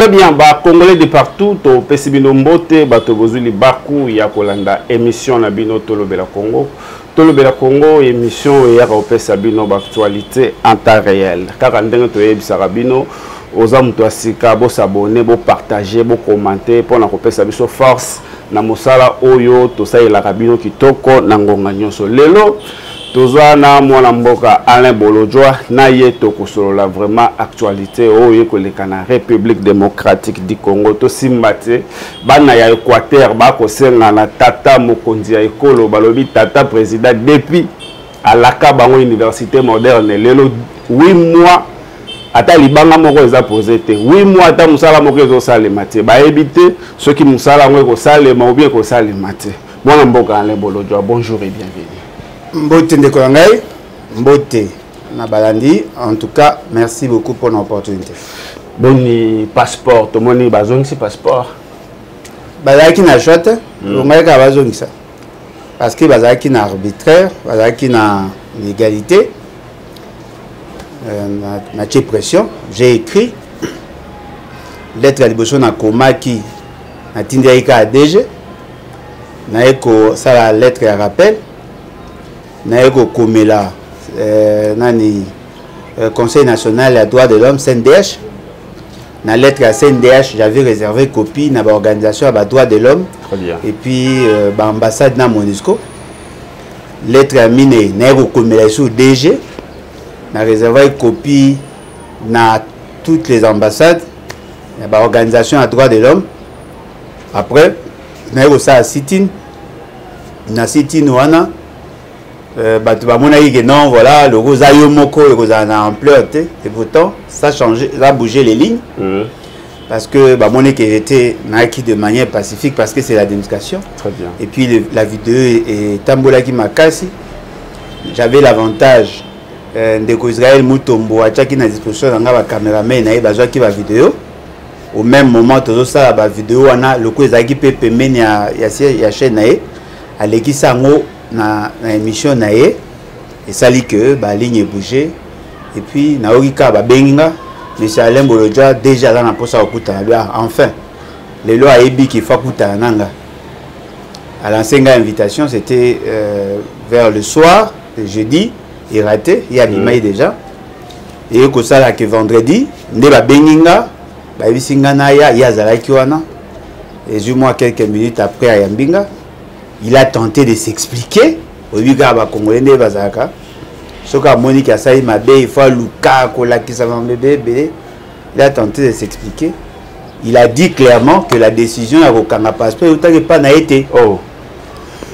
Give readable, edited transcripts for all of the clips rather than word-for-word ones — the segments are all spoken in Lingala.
Très bien, ba Congolais de partout, topesi bino mbote, bato bozwi libaku ya kolanda émission na bino Tolobela Congo. Tolobela Congo, émission eyaka kopesa bino ba actualité en temps réel. Kaka ndenge toyebisaka bino, oza moto ya sika, bosabone, bopartage, bokommente mpo na kopesa biso force na mosala oyo tosalelaka bino kitoko na ngonga nyonso. Lelo toza na mwana mboka Alain Bolodjwa, na ye tokosolola vraiment actualité oyo ekoleka na République démocratique du Congo. Tosimba te bana ya Équateur bakosenga na tata mokonzi ya ekolo, balobi tata président depuis alaka bango université moderne lelo 8 mois ata libanga moko eza posé te, 8 mois ata mosala moko ezosalema te, bayebi te soki mosala yango ekosalema ou bien ekosalema te. Mwana mboka Alain Bolodjwa, bonjour et bienvenue. Mbote ndeko na ngai, mbote na balandi. En tout cas, merci beaucoup pour l'opportunité. Boni passeport, tomoni bazongisi passeport. Bazalaki na choix te, longaki kaka bazongisa. Parce que bazalaki na arbitraire, bazalaki na légalité. Na tie pression, j'ai écrit lettre ya liboso nakomaki, natindaki kaka DG, naye kosala lettre ya rappel, naye kokomela nani Conseil national ya droit de l'homme, CNDH. Na lettre ya CNDH, j'avais réservé copie na baorganisation ya badroit de l'homme et puis baambassade na MONUSCO. Lettre ya minei, naye kokomela lisusu DG, na réservé copie na toutes les ambassades ya baorganisation ya droit de l'homme. Après naye kosala sit-in. Na sit-in wana, bato bamonaki ke non, voilà, loko oza yo moko ekozala na ampleur te, et pourtant ça changé, ça a bougé les lignes. Parce que bamoni que j'étais nayaki de manière pacifique, parce que c'est la démonstration. Très bien. Et puis la vidéo etambolaki makasi. J'avais l'avantage, ndeko Israël Mutombo atiaki na disposition na nga bacameraman na ye, bazwaki bavideo au même moment tozosala bavideo wana. Loko ezalaki mpe pembeni ya chaîne na ye, alekisi yango na émission na ye, esali que baligne ebouge. Et puis nayoki kaka babengi nga: monsieur Alain Bolodjwa déjà aza na mposa kokutana bi. Ah, enfin lelo ayebi qu'il faut akutana na nga. Alancé nga invitation, c'était vers le soir le jeudi, eraté, ye abimai déjà. Eye kosala ke vendredi nde babengi nga, bayebisi nga naya. Ye azalaki wana, ezwi mwa quelques minutes après ayambi nga. Il a tenté de s'expliquer. Oyebi kaka bakongole nde bazalaka, soki amoniki asali mabe, il faut aluka kolakisa mabebe ebele. Il a tenté de s'expliquer, il a dit clairement que la décision ya kokanga passeport eutaki epa na ye te. Oh,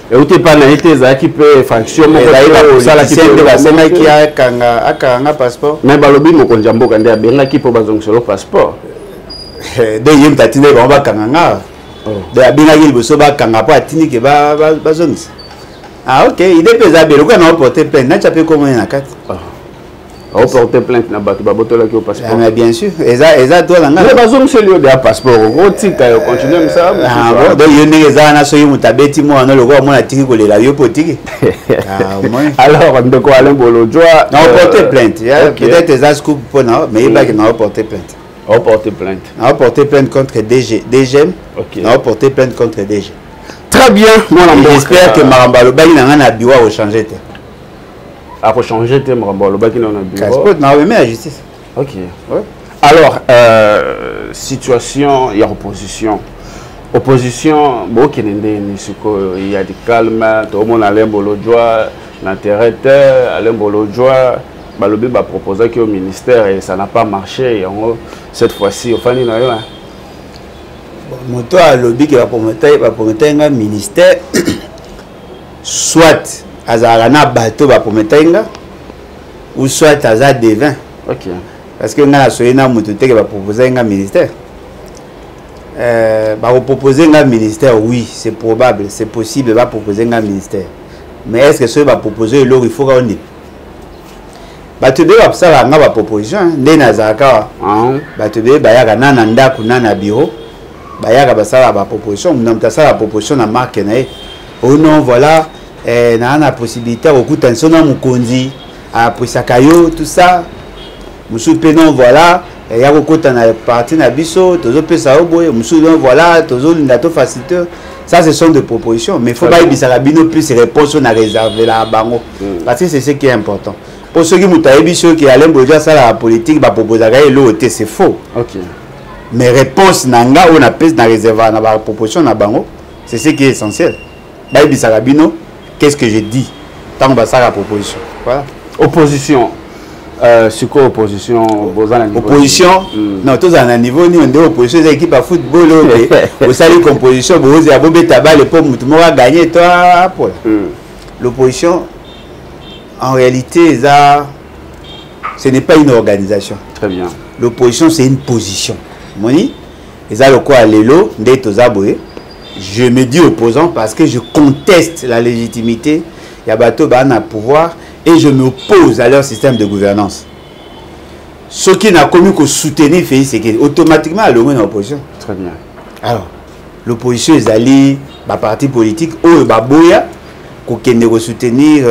euti epa na ye te, ezalaki mpe fraction moko osalaki nde basengaki akanga passeport. Mais balobi mokonzi ya mboka nde abengaki mpo bazongiselo passeport. Donc ye moto atindaki bango bakanga nga. Donc abengaki liboso bakanga mpo atindiki bazongisa. Ah ok, idée mpe eza bele okoya na oporte plainte, natya mpe komoni na kati. Oporte plainte na bato babotolaki yo passeport? Mais bien sûr, eza droit na ngai. Bazongiseli yo deya passeport, okotika yo continue mosala. Donc yo ndenge eza wana, soki moto abeti mwana lokola mwana atiki kolela, yo mpo otiki. Alors ndeko Alain Bolodjwa, na oporte plainte, peut-être eza scoop mpona, mais yebaki na oporte plainte. Oporte plainte. Na oporte plainte contre DG, DGM. Na oporte plainte contre DG. Très bien, mwana mboka. J'espère que makambo alobaki na ngai na bureau akochange te. Akochange te makambo alobaki na bureau. Na omemi ya justice. Ok, ouais. Alors situation ya opposition bokende ndeni sikoyo? Ya du calme, toomona Alain Bolodjwa na terrain te. Alain Bolodjwa, balobi baproposaki yo ministère et ça n'a pas marché. Yango cette fois-ci ofandi na yo? Moto alobi ke baprometaki nga ministère, soit azalaka na bato baprometaki nga, ou soit aza devin. Parce que nga nasoyi na moto te ke baproposaki nga ministère. Bakopropose nga ministère, oui, c'est probable, c'est possible bapropose nga ministère. Mais est ce que soki bapropose eloko, il faut ka ondima? Bato ebele basalaka nga baproposition nde nazalaka awa. Bato ebele bayaka na ndako na bureau, bayaka basalaka baproposition. Na moto asalaka proposition na marque na ye: oh non, voilà, naa na possibilité ya kokutanisa na mokonzi, apesaka yo tout ça. Mosusu mpe: non, voilà, Ya kokota na parti na biso, tozopesa yo boye, mosusu donc voilà, tozolinga to facilité. Ça, ce sont des propositions, mais faut bayebisaka bino plus réponse na réservela bango, parce que c'est ce qui est important. Mpo soki moto ayebi soki Alain Bolodjwa asalaka politique, baproposaka ye eloko te, c'est faux. Mais réponse na nga oyo napesi na réserve na baproposition na bango, c'est ce qui est essentiel. Bayebisaka bino qu'est-ce que je dis ntango basalaka proposition. Voilà. Opposition, sikoyo opposition boza na niveau? Opposition, non, tozala na niveau nini nde? Opposition eza équipe ya football oyo ke osali composition, bozela bobeta bale mpo motu moko aganye to apola. L'opposition, en réalité, eza, ce n'est pas une organisation. Très bien. L'opposition, c'est une position. Moni eza lokola lelo nde toza boye, je me dis opposant parce que je conteste la légitimité ya bato baa na pouvoir et je m'oppose à leur système de gouvernance. Soki nakomi kosoutenir Félix Tshisekedi, automatiquement alongwe na opposition. Très bien. Alors, l'opposition ezali baparti politique oyo baboya kokende kosoutenir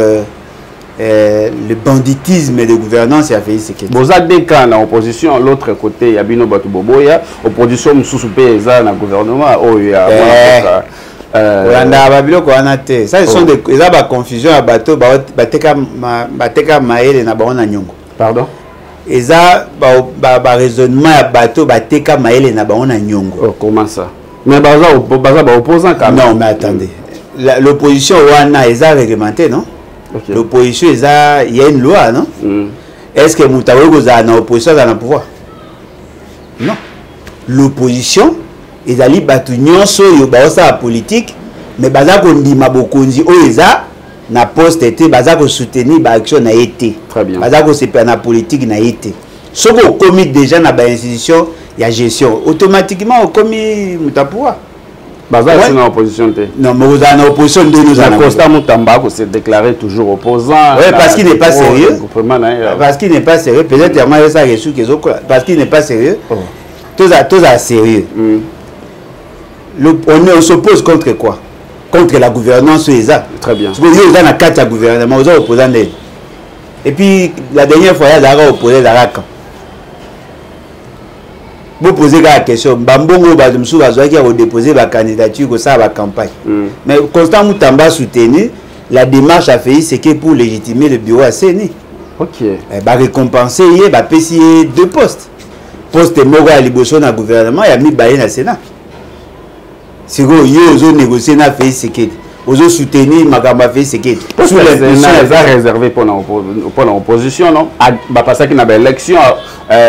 le banditisme de gouvernance ya Félix Tshisekedi. Boza deux camps na opposition. L'autre côté ya bino bato boboya, opposition mosusu mpe eza na gouvernement oyo ya mwana mboka. Kolandaka babiloko wana te. Ça, ce sont des, eza baconfusion ya bato bateka mayele na bango na nyongo. Pardon? Eza baraisonnement ya bato bateka mayele na bango na nyongo. Oh, comment ça? Mais baza baopposant quand même. Non, mais attendez, l'opposition wana eza réglementé, non? L'opposition eza, il y a une loi, non? Est ce que moto akoki kozala na opposition, azala na pouvoir? Non. L'opposition ezali bato nyonso oyo baosala politique mais baza kondima bokonzi oyo eza na poste te, baza kosoutenir baaction na ye te. Très bien. Baza kosepela na politique na ye te. Soki okomi déjà na bainstitution ya gestion, automatiquement okomi moto ya pouvoir. Baza na opposition te. Non, mais ozala na opposition ndeni ozala na na Constant Mutamba ko se déclarer toujours opposant. Ouais, parce qu'il n'est pas sérieux. Groupement na ye. Parce qu'il n'est pas sérieux. Peut-être yango ayesa reçu kezokola parce qu'il n'est pas sérieux. Toza sérieux. On s'oppose contre quoi? Contre la gouvernance oyo eza. Très bien. Parce que yo oza na kati ya gouvernement, oza opposant ndeni? Et puis la dernière fois ye azalaka opposé, ezalaka quand? Bopose kaka question. Bambongo oyo bato mosusu bazwaki ya kodépose bacandidature, kosala bacampagne. Mais Constant Mutamba a soutenu la démarche ya Félix Tshisekedi pour légitimer le bureau ya CENI. Barécompense ye, bapesi ye deux postes, poste moko ya liboso na gouvernement, ya mibale na Sénat. Sikoyo yo ozonégocie na Félix Tshisekedi, ozosoutenir makambo ya Félix Tshisekedi. Sous l'impulsion eza réservé mpona opposition, non? Bapasaki na baélection,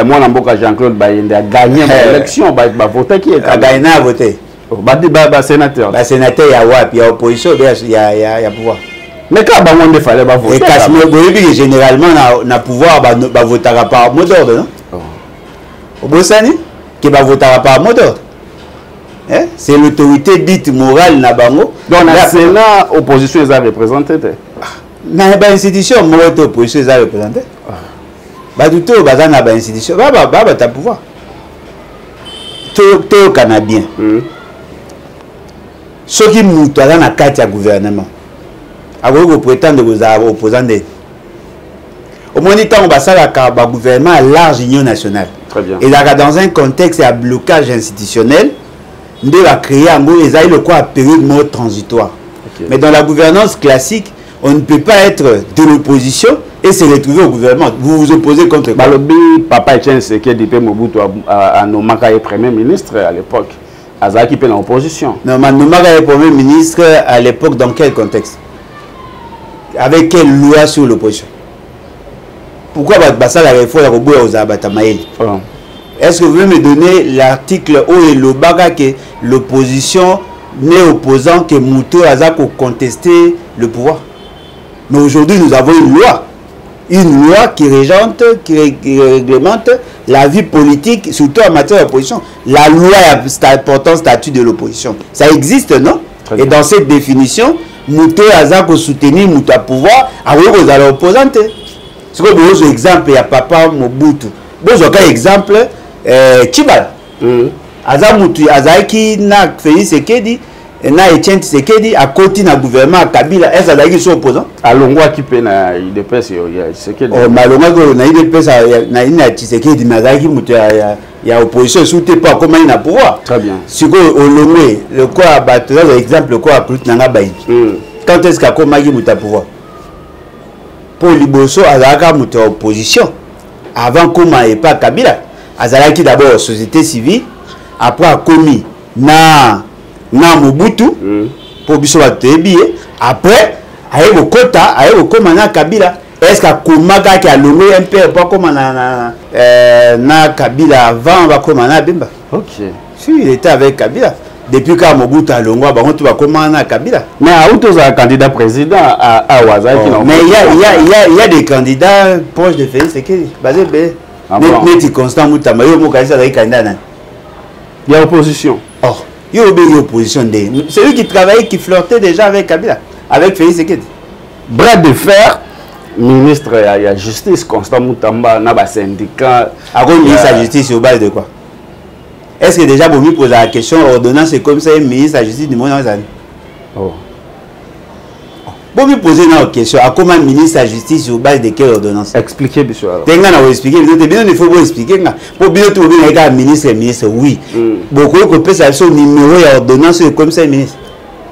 mwana mboka Jean-Claude Bayende agagné baélection, bavotaki ye. Agagné na avote? Basénateur. Basénateur ya wapi? Ya opposition be ya pouvoir? Mais kaka bango nde fallait bavote. Kasi boyebi ke généralement na pouvoir bavotaka par mot d'ordre, non? Obosani ke bavotaka par mot d'ordre. Hein? C'est l'autorité dite morale na bango. Donc na Sénat, opposition eza représenté te? Na bainstitution moko te opposition eza représenté. Bato te oyo baza na bainstitution babata pouvoir. Toyokana bien. Soki moto aza na kati ya gouvernement, akoki koprétendre kozala opposant ndeni? Omoni, ntango basalaka bagouvernement ya large union nationale, Très bien. Ezalaka dans un contexte ya blocage institutionnel nde bacréé yango, ezali lokola période moko transitoire. Mais dans la gouvernance classique, on ne peut pas être de l'opposition et se retrouver au gouvernement. Vous vous opposez contre quoi? Balobi papa Etienne Tshisekedi mpe Mobutu anommaka ye premier ministre à l'époque, azalaki mpe na opposition. Non, mais anommaka ye premier ministre à l'époque dans quel contexte? Avec quelle loi sur l'opposition? Pourquoi bato basalaka effort ya koboya kozala bato ya mayele? Oh. Est-ce que vous pouvez me donner l'article oyo elobaka ke l'opposition n'est opposant que moto aza kocontester le pouvoir? Mais aujourd'hui, nous avons une loi, une loi qui régente, qui réglemente la vie politique, surtout en matière d'opposition. La loi portant statut de l'opposition, ça existe, non? Très Et bien. dans cette définition, moto aza kosoutenir moto ya pouvoir akoki kozala opposant te. Sikoyo bozwa exemple ya papa Mobutu, bozwaka exemple Tshibala. Aza mutu azalaki na Félix Tshisekedi. Na Etienne Tshisekedi akoti na gouvernement ya Kabila, est azalaki so opposant? Alongwaki mpe na UDPS ya Tshisekedi. Oh, mais alongwaki oyo na UDPS na nini ya Tshisekedi, mais azalaki moto ya opposition esu te mpo akomaki na pouvoir. Très bien. Sikoyo olongwe lokola bato, naza exemple lokola Claude Nanga Bayi. Quand est ce qu'akomaki moto ya pouvoir? Mpo liboso azalaka moto ya opposition avant koma epa Kabila. Azalaki d'abord société civile, après akomi na Mobutu. Mpo biso bato toyebi ye. Après aye kokota, aye kokóma na Kabila. Est ce que akomaka ake alongwe MPR mpo akóma na Kabila avant bakóma na Bemba? Si, il était avec Kabila depuis kaka Mobutu alongwa, bango to bakóma na Kabila. Mais auti ozala candidat président awa, azalaki na Mais il y a des candidats proches de Félix Tshisekedi, baza ebele. Ah bon? Neti Constant Mutamba, yo moko alisi azalaki candidat nani? Ya opposition. Oh, yo obengi opposition nde celui qui travaillait, qui flirtait déjà avec Kabila, avec Félix Tshisekedi. Bras de fer, ministre ya justice Constant Mutamba na basyndicat. Akomi ministre ya justice au base de quoi? Est ce que déjà bomi poser la question, ordonnance ekomisa ye ministre ya justice numéro na ezali? Oh. Bomi poser na question, akoma ministre ya justice au base de quelle ordonnance? Expliquez biso alors. Te, nga na koexpliquer bino te. Bino il faut boexpliquer nga, mpo bino to bobengaki kaka ministre, ministre, oui. Bokoki kopesa biso numéro ya ordonnance oyo ekomisa ye ministre?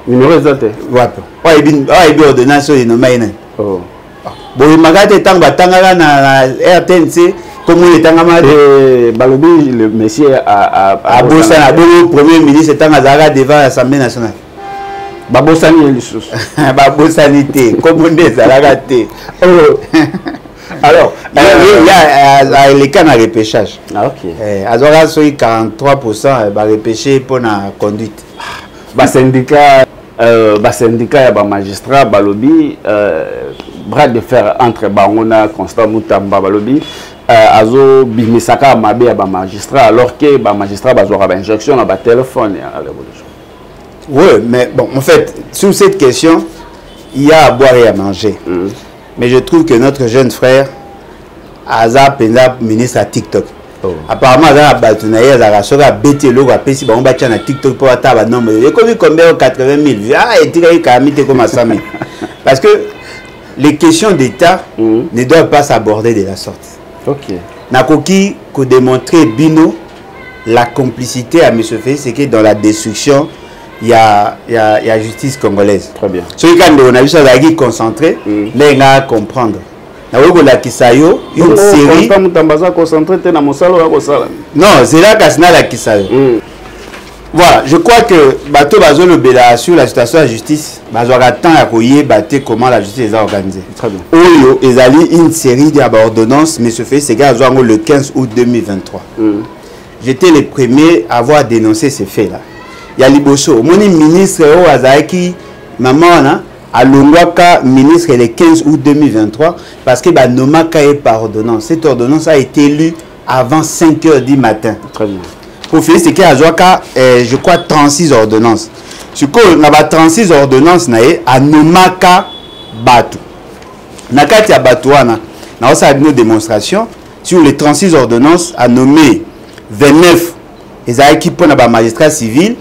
Numéro eza te. Wapi? Oyo ayebi ordonnance oyo enoma ye nani? Oh. Boyembaka te ntango batangaka na RTNC, komona etangama te. Balobi le monsieur abosana bongo premier ministre ntango azalaka devant l'Assemblée nationale. Babosani ye lisusu. Babosani te, kombo nde ezalaka te. Oh. Alors, aleka na repêchage. Ah, ok. Azwaka soki 43, barepêche mpona conduite. Basyndicat ya bamagistrat balobi bras de fer entre bango na Constant Mutamba. Balobi azobimisaka mabe ya bamagistrat alors que bamagistrat bazwaka bainjection na batelefone ya révolution. Oui, mais bon, en fait, sur cette question, il y a à boire et à manger. Mais je trouve que notre jeune frère, aza penza ministre à TikTok. Oh. Apparemment, aza na bato na ye, azalaka soki abeti eloko, apesi bango batia na TikTok mpo ata banombre ekomi combien, 80 000, ah, etikaki kami te koma 100 000. Parce que les questions d'État ne doivent pas s'aborder de la sorte. Nakoki kodémontrer bino la complicité à M. Félix Tshisekedi dans la destruction ya justice congolaise. Très bien. Soki kaka ndeko na biso azalaki concentré, ndenge nga comprendre, nakoki kolakisa yo une série. Constant Mutamba aza concentré te na mosala oyo akosala. Non, zela kasi nalakisa yo. Voilà, je crois que bato bazolobela sur la situation ya justice bazwaka temps ya koyeba te comment la justice eza organisée. Très bien. Oyo ezali une série ya baordonnance M. Félix Tshisekedi azwa yango le 15 août 2023. J'étais le premier à avoir dénoncé ces faits là ya liboso, omoni ministre oyo azalaki mama wana, alongwaka ministre le 15 août 2023 parce que banomaka ye par ordonnance. Cette ordonnance a été lue avant 5 heures du matin. Très bien. Po Félix Tshisekedi azwaka je crois 36 ordonnances. Sikoyo na ba 36 ordonnances na ye, anomaka bato. Na kati ya bato wana, naosala bino démonstration. Sur les 36 ordonnances, a nommé 29 ezalaki mpona bamagistrat civil,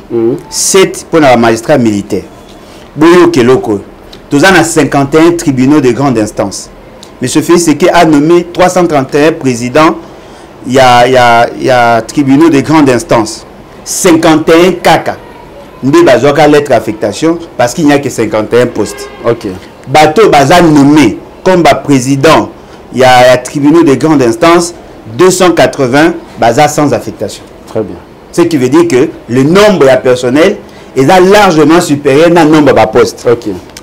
7 mpona bamagistrat militaire. Boyoka eloko oyo: toza na 51 tribunaux de grande instance. M. Félix Tshisekedi a nommé 331 présidents ya tribunaux de grande instance. 51 kaka nde bazwaka lettre affectation parce qu'il n'y a que 51 postes. Bato baza nommé comme baprésident ya tribunaux de grande instance, 280 baza sans affectation. Très bien. Ce qui veut dire que le nombre ya personnel est largement supérieur na nombre ya poste.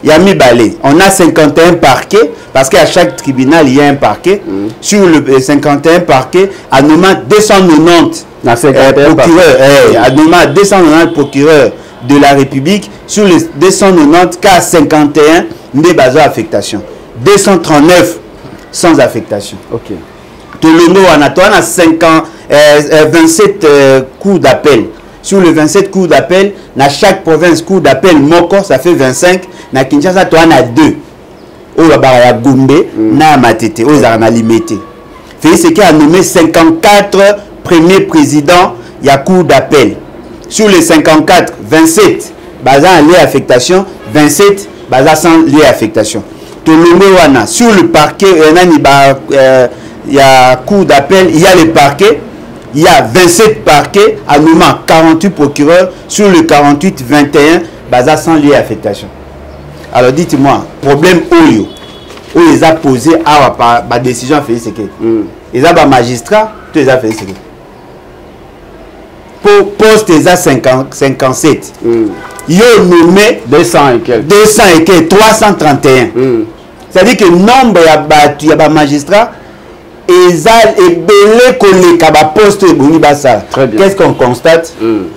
Ya mibale, on a 51 parquets parce qu'à chaque tribunal il y a un parquet. Sur le 51 parquets, a nommé 290 Na 51 procureurs, a nommé 290 procureurs de la République. Sur les 290 cas, 51 nde bazwa affectation, 239 sans affectation. Tolongo wana, toza na 50, 27 cours d'appel. Sur le 27 cours d'appel, na chaque province cour d'appel moko, ça fait 25. Na Kinshasa toza na 2 oyo babaka ya Gombe na ya Matete oyo ezalaka na Limete. Félix Tshisekedi a nommé 54 premiers présidents ya cour d'appel. Sur les 54, 27 baza en lieu affectation, 27 baza sans lieu affectation. Tolongwe wana sur le parquet, nani ba ya cour d'appel, il y a le parquet, il y a 27 parquets à nommant 48 procureurs. Sur le 48, 21 baza sans lieu affectation. Alors dites-moi, problème oyo oyo eza posé awa par ba décision ya Félix Tshisekedi, eza ba magistrat to eza Félix Tshisekedi? Po poste eza 50, 57, yo nommé 200 et quelques, 200 et quelques, 331. C'est-à-dire que nombre ya bato ya ba magistrat eza ebele koleka ba poste ebongi basala. Très bien. Qu'est-ce qu'on constate?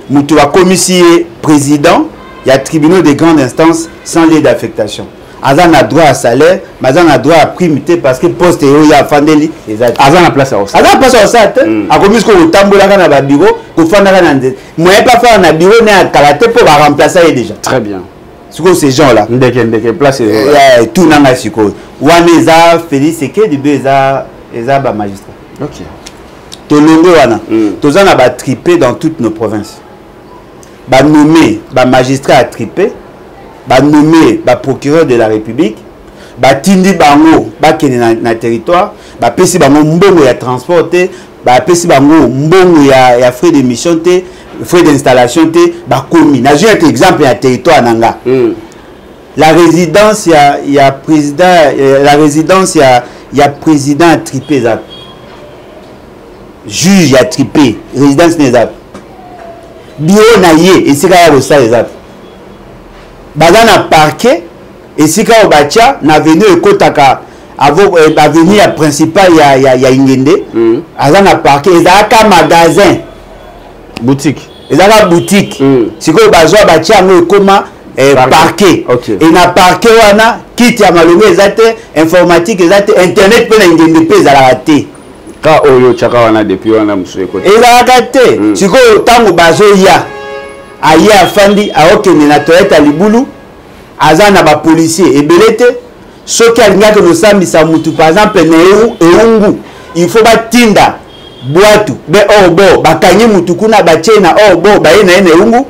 Mutu akomisi ye président ya tribunaux de grande instance sans lieu d'affectation. Aza na droit à salaire, mais aza na droit à prime te, parce que poste oyo ya afandeli eza te. Aza na place ya kosala. Aza na place ya kosala te. Akomi sikoyo kotambolaka na ba bureau, kofandaka na nzete. Moyen pa afanda na bureau ne akala te mpo ba remplacer ye déjà. Très bien. Sikoyo ces gens là. Ndeke ndeke place Tout nanga sikoyo. Wana eza Félix Tshisekedi be eza ba magistrat. Tolongo wana. Toza na ba tripé dans toutes nos provinces. Ba nommé ba magistrat à tripé, ba nommé ba procureur de la République, ba tindi bango ba kene na territoire, ba pesi bango mbongo ya transport te, ba pesi bango mbongo ya frais de mission te, frais d'installation te, ba komi. Na un exemple ya territoire nanga. La résidence ya président, la résidence ya président ya tripé za. Juge ya tripé, résidence neza. Bureau na ye esika ya kosala eza. Baza na parquet esika oyo batia na avenue ekotaka avenue ya principale ya Ingende. Aza na parquet, ezalaka magasin. Boutique. Ezalaka boutique. Sikoyo bazwa batia yango ekoma Parquet. parquet. Et na parquet wana kit ya malongo eza te, informatique eza te, internet pe na Ingende pe ezalaka te. Ka oyo tiaka wana depuis wana mosusu ekoti. Ezalaka te. Sikoyo ntango bazoya, aye afandi, aokende na toilette ya libulu, aza na ba policier ebele te. Soki alingaki kosambisa mutu par exemple na Eungu, il faut batinda bwatu be or bo bakangi mutu kuna batie na or bo baye na ye na Eungu,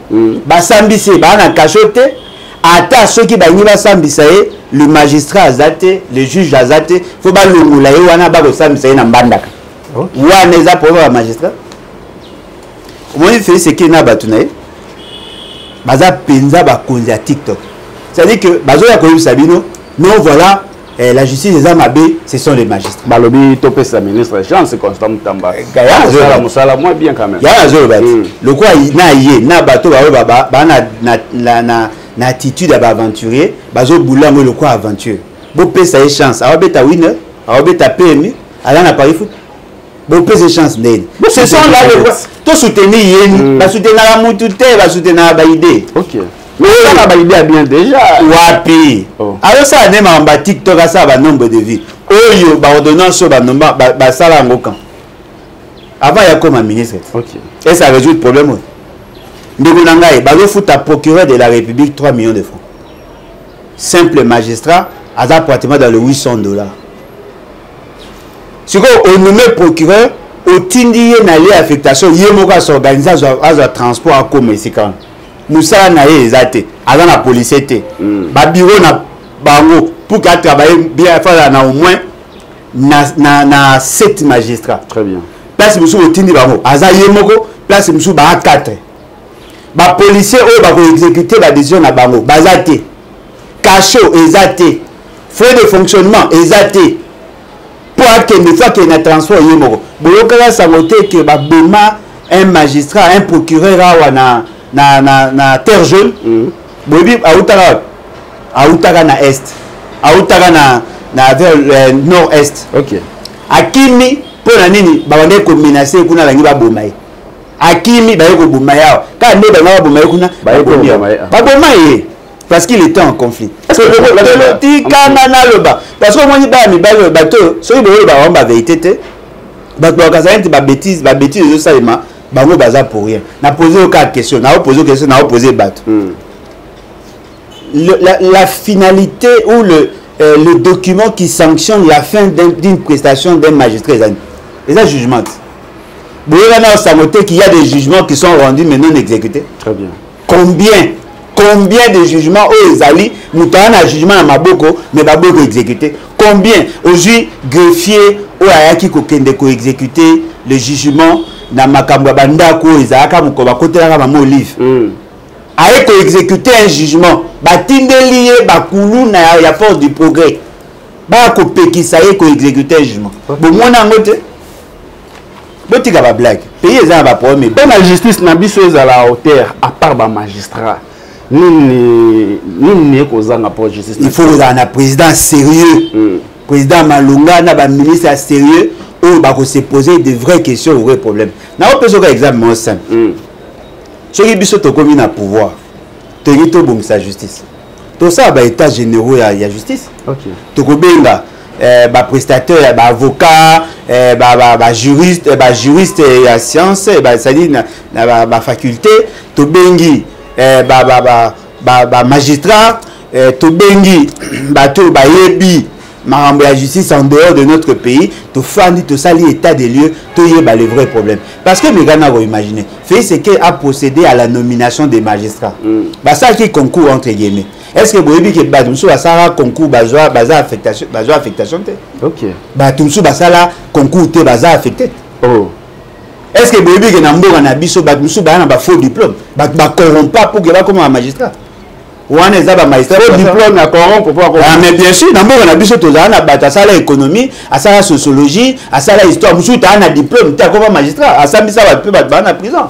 basambisi ye, baa na cachot te. Ata soki balingi basambisa ye, le magistrat aza te, le juge aza te, faut balongola ye wana bakosambisa ye na Mbandaka. Wana eza problème ya magistrat. Omoni Félix Tshisekedi na bato na ye baza mpenza bakonzi ya TikTok. C'est-à-dire que bazoya koyebisa bino non, voilà, la justice eza mabe, ce sont les magistrats. Balobi topesa ministre chance Constant Mutamba. Ya Asala azoloba. mosala moins bien quand même. Ya azoloba ti. Lokola na ye na bato ba oyo ba na attitude ya ba aventurier, bazobula yango lokola aventure. Bopesa ye chance, awabeta winner, awabeta PMU, ala na Paris foot. Bopesa ye chance ndeni. Bo Ce sont soutenir là les ye. voix. To soutenir ye, ba soutenir mutu te, ba soutenir ba idée. Mais ça ba idée bien déjà. Wapi? Alors ça ne mamba TikTok ça ba nombre de vie. Oyo ba ordonnance ba nomba ba sala ngo quand. Avant ya comme ministre. Et ça résout le problème. Ndeko na ngai bazo futa procureur de la République 3 millions de francs. Simple magistrat aza pratiquement dans le 800 $. Siko on nommé procureur otindi ye na lieu affectation ye moko a s'organiser azwa transport akoma esika wana. Mosala na ye eza te, aza na policier te. Ba bureau na bango pour qu'à travailler bien faire na au moins na 7 magistrats. Très bien. Place mosusu otindi bango aza ye moko, place mosusu ba 4. Ba policier oyo ba ko exécuter ba décision na bango baza te. Cachot eza te. Frais de fonctionnement eza te. Po akende, faut akende na transport ye moko. Boyokaka sango te ke ba boma un magistrat, un procureur awa na Terre Jaune. Boyebi autaka wapi? Autaka na est. Autaka na vers nord-est. Akimi mpo na nini? Babandaki komenacer kuna, balingi baboma ye. Akimi, baye koboma ye awa. Kaka nde bango baboma ye kuna, Baye babomi koboma ye. ye, ah. Baboma ye. Parce qu'il était en conflit. Est-ce que Parce que là, là, tikanga naloba. Parce que omoni bana mibali oyo, bato oyo, soki boyoloba bango ba vérité te, bato bakazala neti ba bêtise, ba bêtise ezosalema, bango baza pour rien. Na poser yo kaka question, na opose question, na opose bato. La finalité ou le document qui sanctionne la fin d'une prestation d'un magistrat, c'est un jugement. Boyeba na osango te qu'il y a des jugements qui sont rendus mais non exécutés. Très bien. Combien? Combien de jugements oyo ezali, moto aya na jugement na maboko, mais baboyi koexécute? Combien ozwi greffier oyo ayaki kokende koexécute le jugement na makambo ya bandako oyo ezalaka mokolo bakotelaka mama Olive? Aye koexécute un jugement, batindeli ye bakulu na ya Force du Progrès, baya kopekisa ye koexécute un jugement. Bomona yango te? Botika bablague, pays eza na baproblème. Mpe na justice na biso ezala hauteur, à part bamagistrat, nini nini ekozanga mpo justice? Il faut kozala na président sérieux, président malonga na baministre ya sérieux oyo bakose poser de vraies questions au vrai problème. Naopesa oka exemple moko simple. Soki biso tokomi na pouvoir, tolingi tobongisa justice, tosala baétat généraux ya justice. Tokobenga baprestataire ya baavocat, bajuriste, bajuriste ya science, c'est-à-dire na bafaculté, tobengi bamagistrat, tobengi bato oyo bayebi makambo ya justice en dehors de notre pays. Tofandi, tosali état des lieux, toyeba le vrai problème. Parce que mekana koimaginer, Félix Tshisekedi a procédé à la nomination des magistrats. Basalaki concours entre guillemets. Est ce que boyebi ke bato mosusu basalaka concours, bazwa, baza affectation, bazwa affectation te? Bato mosusu basala concours te, baza affecté. Est ce que boyebi ke na mboka na biso bato mosusu baya na bafaux diplôme, bato bacorrompa pour ke bakoma bamagistrat? Wana eza bamagistrat. Faux diplôme ya corrompre po Ah, mais bien sûr. Na mboka na biso tozala na bato asala économie, asala sociologie, asala histoire, mosusu taa na diplôme te, akoma magistrat, asambisa bato mpe bato baa na prison.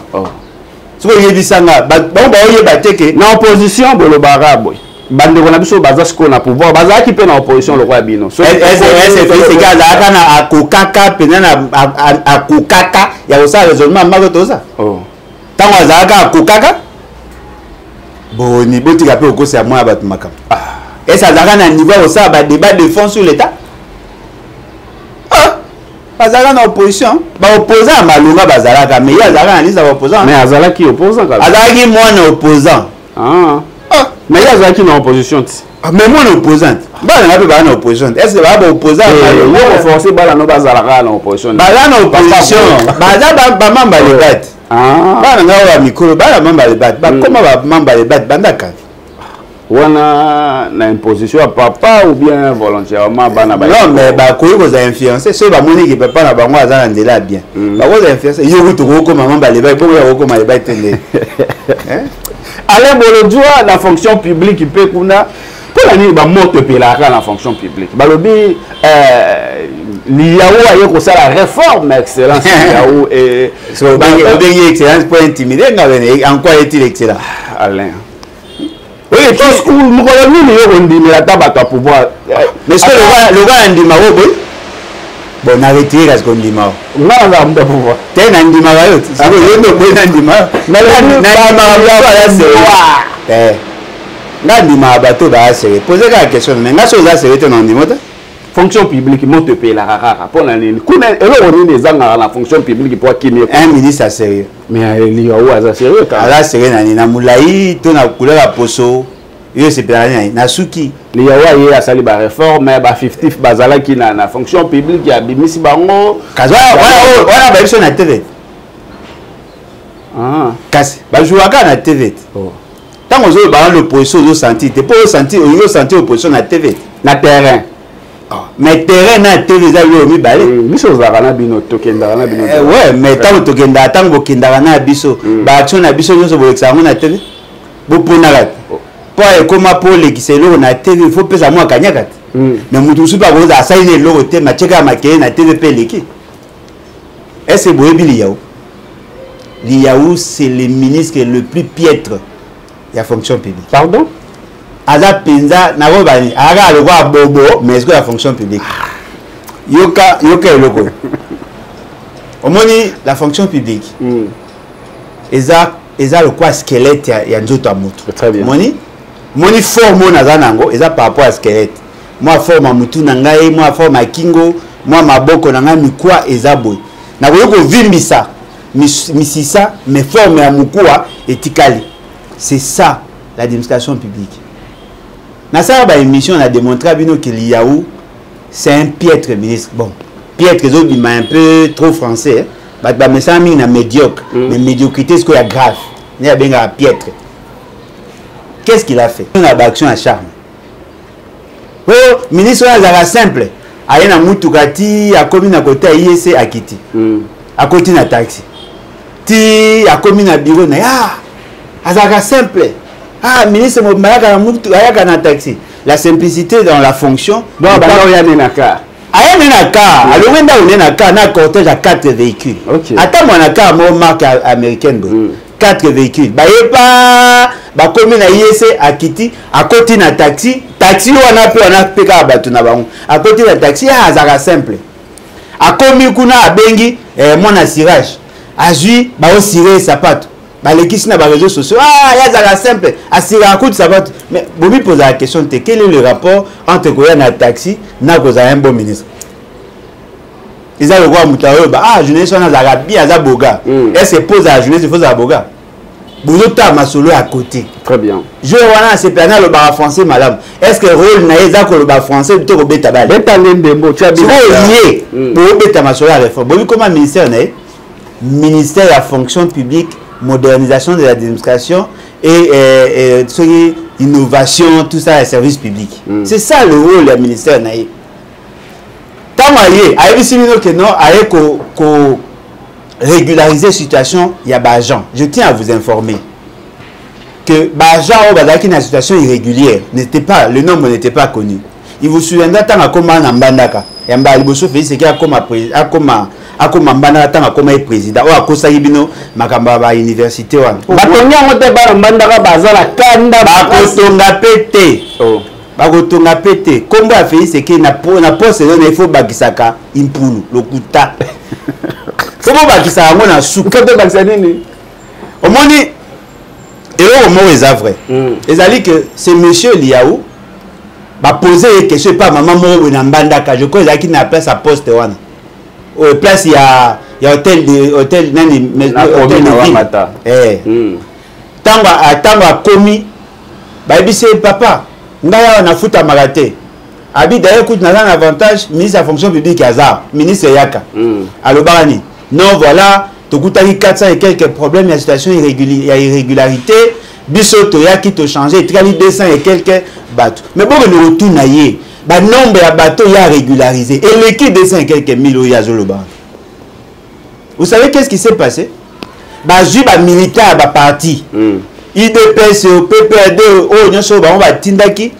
Soki oyebisanga, bango baoyeba te ke Na opposition bolobaka boye, bandeko na biso baza sikoyo na pouvoir, bazalaki mpe na opposition lokola bino. Seke azalaka na akokaka mpenza na akokaka ya kosala raisonnement mako toza. Ntango azalaka akokaka boni, botika mpe kokosa mwana bato makambo. Ese azalaka na niveau ya kosala badébat de fond sur l'état? Ah, bazalaka na opposition, baopposant ya malonga bazalaka, mais ye azalaka na liste ya baopposant. Mais azalaki opposant kaka. Azalaki mwana opposant. Ah. Mais ye azalaki na opposition ti. Ah, mais mwana opposant, bana nga mpe baa na opposition. Est ce que baa baopposant? Yo koforce bana no bazalaka na opposition. Baza na opposition, baza bamembre ya lebate. Bana nga oyo ya mikolo baa bamembre ya lebate, bakoma bamembre ya lebate bandaka. Wana na imposition ya papa ou bien volontairement bana ba? Non, mais bakoki kozala influence soki bamoni ke papa na bango aza na nzela ya bien, bakozala influence. Yo kutu okokoma membre ya lebate, bongo ya kokoma lebate te nde? Alain Bolodjwa, na fonction publique mpe kuna, mpo na nini bamoto epelaka na fonction publique? Balobi Lihau aye kosala réforme, excellence Lihau. Obengi excellence mpo intimider nga bene? En quoi est-il excellent? Alain, mokolo nini yo kondimela ata bato ya pouvoir? Mais soki lokola na ndima oyo boye, bon, na retire kasi kondima o. Nga nazala moto ya pouvoir? Te, na ndimaka yo. Sikoyo yo nde oboyi na ndima yo. Nandimaka bato aza sérieux te. Nga ndimaka bato baya sérieux. Pose kaka question, mais nga so oza sérieux te, na ndimo te. Fonction publique, moto epelaka kaka mpo na nini? Kuna eloko nini ezangaka na fonction publique mpo akimi? Un ministre sérieux. Mais Lihau aza sérieux kaka. Aza sérieux na nini? Na molai to na couleur ya poso? Yo esepelaka nini? Na suki? Lihau aye asali baréforme, bafictif bazalaki na fonction publique, abimisi bango. Kasi wana bayebi so na TV. Kasi bazwaka na TV te. Ntango ozoloba wana l'opposition, ozosentir te mpo osentir, olingi osentir opposition na TV? Na terrain. Mais terrain na TV eza biloko mibale. Biso ozalaka na bino, tokendaka na bino. Ouais, mais ntango tokendaka, ntango bokendaka na biso, baaction na biso nyonso bolekisa yango na TV. Boponaka te mpo ekóma mpo olekisa eloko na TV, il faut pesa mwa kanyaka te. Mais moto mosusu mpe akozala asali na eloko te, matieka ya makele na TV mpe eleki. Est ce que boyebi Lihau? Lihau, c'est le ministre le plus piètre ya fonction publique. Pardon? Aza mpenza, nakoyeba nini, ayaka lokola bobo, mais sikoyo ya fonction publique. Yoka, yoka eloko omoni, la fonction publique eza lokola squelette ya nzoto ya motu. Très bien. Omoni forme oyo naza nango eza par rapport ya squelette. Mwa forme ya motu na ngai, mwa forme ya kingo, mwa maboko na ngai, mikwa eza boye. Nakoki kovimbisa misisa, mais forme ya mokuwa etikali. C'est ça l'administration publique. Nasala baémission na démontre bino ke Lihau, c'est un piètre ministre. Bon, piètre ezobima un peu trop français, hein? Bato bamesana mingi na médiocre. Mais médiocrité sikoyo ya grave nde abengaka piètre. Qu'est-ce qu'il a fait? Na baaction ya charme oyo, ministre oyo azalaka simple, aye na mutuka ti akomi na kote ya IEC, akiti, akoti na taxi ti akomi na bureau na ye. Ah, azalaka simple. Ah, ministre mobimba ayaka na mutuka, ayaka na taxi. La simplicité dans la fonction. Bon, banda oya nde na car. Aya nde na car, alongwe ndako nde na car, na cortège ya 4 véhicules. Ata mwana car moko marque américaine boye. 4 véhicules, bayepa, bakomi na IEC, akiti, akoti na taxi. Taxi wana mpe, wana mpe kaka bato na bango. Akoti na taxi, ah, azalaka simple. Akomi kuna, abengi mwana cirage, azwi baosire sapato, balekisi na baréseaux sociaux. Ah, ye azalaka simple, asiraka kutu sapato. Mais bomipozaka question te, quel est le rapport entre koya na taxi na kozala un bon ministre? Eza lokola moto aoyo ba, ah, journaliste wana azalaka bien, aza boga. Est ce que po ozala journaliste, faut ozala boga? Bozotala masolo ya côté. Très bien. Joueur wana asepela, alobaka français malamu. Est ce que rôle na ye eza koloba français to kobeta bale? Beta nde ndembo, tia bino. Sikoyo ye, bobeta masolo ya réforme. Bobi koma ministère na ye, ministère ya Fonction publique, Modernisation de l'administration et soki Innovation, tout ça, ya service public. C'est ça le rôle ya ministère na ye. Ntango aye, ayebisi bino ke non, aye ko régulariser situation ya baagent. Je tiens à vous informer que baagent oyo bazalaki na situation irrégulière n'était pas, le nombre n'était pas connu. Il vous souviendra, ntango akoma na Mbandaka ya mbala liboso, Félix Tshisekedi akoma Mbandaka, ntango akoma ye président, oyo akosaki bino makambo ya bauniversité wana. Batongi yango te. Bana Mbandaka baza na kanda. Bakotonga mpe te. Oh. Bakotonga mpe te. Nkombo ya Félix Tshisekedi na poste eza na, ifo bakisaka impulu lokuta, fo bobakisa yango na suka. Fo tobakisa nini? Omoni, eloko moko eza vrai, ezali que ce monsieur Lihau, bapose ye question epa mama moko boye na Mbandaka, je crois ezalaki na place ya poste wana, oyo place ya hôtel de hôtel nani, Na hôtel commune de ville. Wangata. Ntango akomi, bayebisi ye: "Papa, ngai awa nafutamaka te." Abi: "D'ailleurs kutu naza na avantage, ministre ya Fonction publique aza, ministre eyaka." Alobaka nini? Non, voilà, tokutaki 400 et quelques problèmes ya situation ya irrégularité, biso toyaki tochange, etikali 200 et quelques bato. Mais bokende kotuna ye, banombre ya bato ya régularisé eleki 200 et quelques mille oyo azoloba. Vous savez qu'est-ce qui s'est passé? Bazwi bamilitaire ya baparti, UDPS, PPRD, oyo nyonso oyo bango batindaki,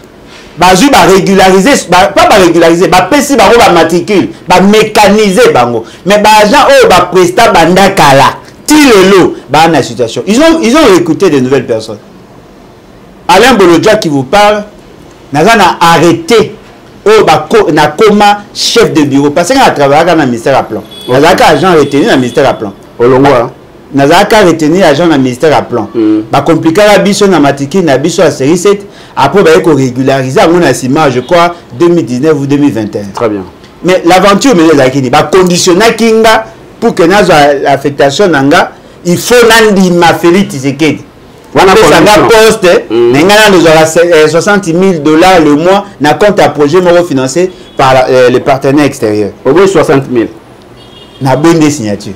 bazwi barégulariser, pas barégulariser, bapesi bango bamatricule, bamécaniser bango. Mais baagent oyo bapresta banda kala ti lelo baa na situation. Ils ont recruté de nouvelles personnes. Alain Bolodja qui vous parle, naza na arrêté oyo nakoma chef de bureau, parce que nga natravaillaka na ministère ya Plan, nazalaka agent retenu na ministère ya Plan. Olongwa? Nazalaka retenu agent na ministère ya Plan. Bakomplikaka biso na matricule na biso ya série 7. Après baye korégulariser yango na nsima, je crois 2019 ou 2021. Très bien. Mais l'aventure mene ezalaki nini? Baconditionnaki nga pour que nazwa affectation na nga, il faut nandima Félix Tshisekedi Wana apesa nga condition. poste. Na ngai nano ezwaka 60 000 $ le mois na compte ya projet moko financé par le partenaire extérieur. Oboyi 60 000? Naboyi nde signature.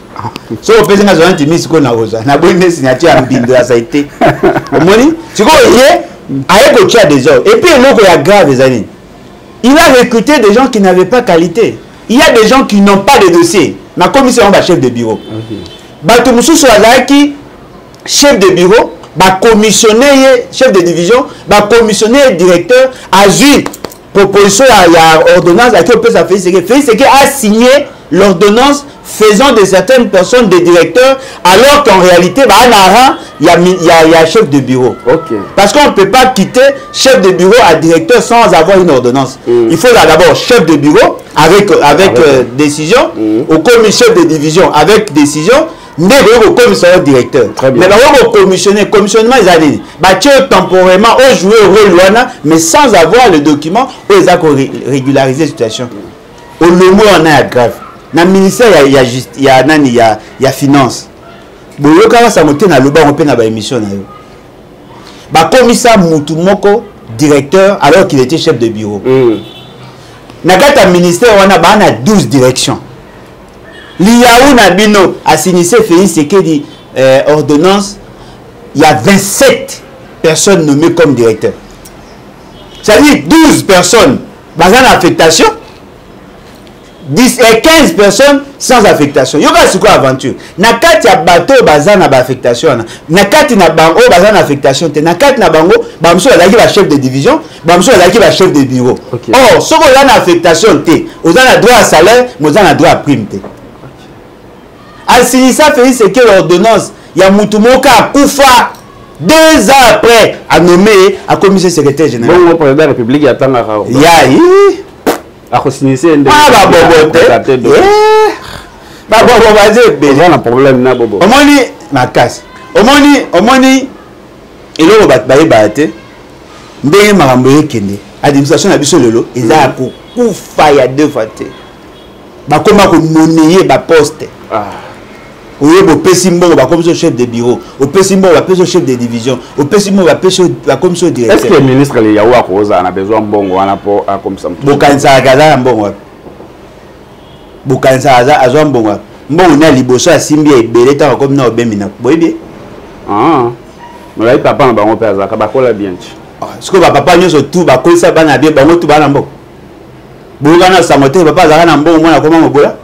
Soki opesi nga 60 000 sikoyo, nakozwa. Naboyi nde signature ya mbindo ya saite. Omoni sikoyo, ye aye kotia désordre. Et puis eloko ya grave eza nini? Il a recruté des gens qui n'avaient pas qualité. Il y a des gens qui n'ont pas de dossier. Nakomisi yango bachef de bureau. Bato mosusu azalaki chef de bureau, bacommissionne ye chef de division, bacommissionne ye directeur. Azwi proposition ya ordonnance, aki opesa Félix Tshisekedi. Félix Tshisekedi a signé l'ordonnance faisant de certaines personnes des directeurs, alors qu'en réalité baa na rang ya chef de bureau. Parce qu'on ne peut pas quitter chef de bureau à directeur sans avoir une ordonnance. Il faut d'abord chef de bureau avec décision, okomi chef de division avec décision, nde koki kokomisa yo directeur. Très bien. Mais bakoki kocommissionner, commissionnement eza nini? Batie yo temporairement, ojouer rôle wana, mais sans avoir le document oyo eza korégulariser situation. Olongo wana ya grave na ministère ya nani, ya Finance, boyokaka sango te. Naloba yango mpe na baémission na yo. Bakomisa mutu moko directeur alors qu'il était chef de bureau. Na kati ya ministère wana, baa na 12 directions. Lihau na bino asignise Félix Tshisekedi ordonnance ya 27. Personnes nommées comme directeur, c'est-à-dire 12 personnes baza na affectation, 10 et 15 personnes sans affectation. Yoka sikoyo aventure na kati ya bato oyo baza na baaffectation wana. Na kati na bango, oyo baza na affectation te, na kati na bango, bamosusu bazalaki bachef de division, bamosusu bazalaki bachef de bureau. Or soki oza na affectation te, oza na droit ya salaire, mais oza na droit ya prime te. Asilisa Félix Ekele ordonnance ya mutu moko akufa 2 ans après, anommé ye, akomisi secrétaire général. Bongo président ya République atangaka? Ya yi. Akosinise nde. Ah, babobo te. Eh, babobo baza ebele. Oza na problème na bobo? Omoni makasi, omoni eloko bato bayebaka te, ndenge makambo ekende. Administration na biso lelo eza ya kokufa ya deux fois te. Bakoma komoneye baposte. Oyeba, opesi mbongo, bakomisi chef de bureau, opesi mbongo, bapesi chef de division, opesi mbongo, bapesi, bakomisi est ce directeur. Que ministre Lihau akozala na besoin mbongo wana mpo akomisa motu? Bokanisaka aza na mbongo wapi? Bokanisaka aza azwa mbongo wapi? Mbongo na liboso asimbi ya ebele ntango akomi na obemi na boyebi ye. Ah, molai papa na bango mpe azalaka, bakola bien ti. Ah, sikoyo bapapa nyonso tu bakolisa bana bien, bango tu baa na mbongo. Boyoka na sango te papa azalaka na mbongo, mwana akoma mobola.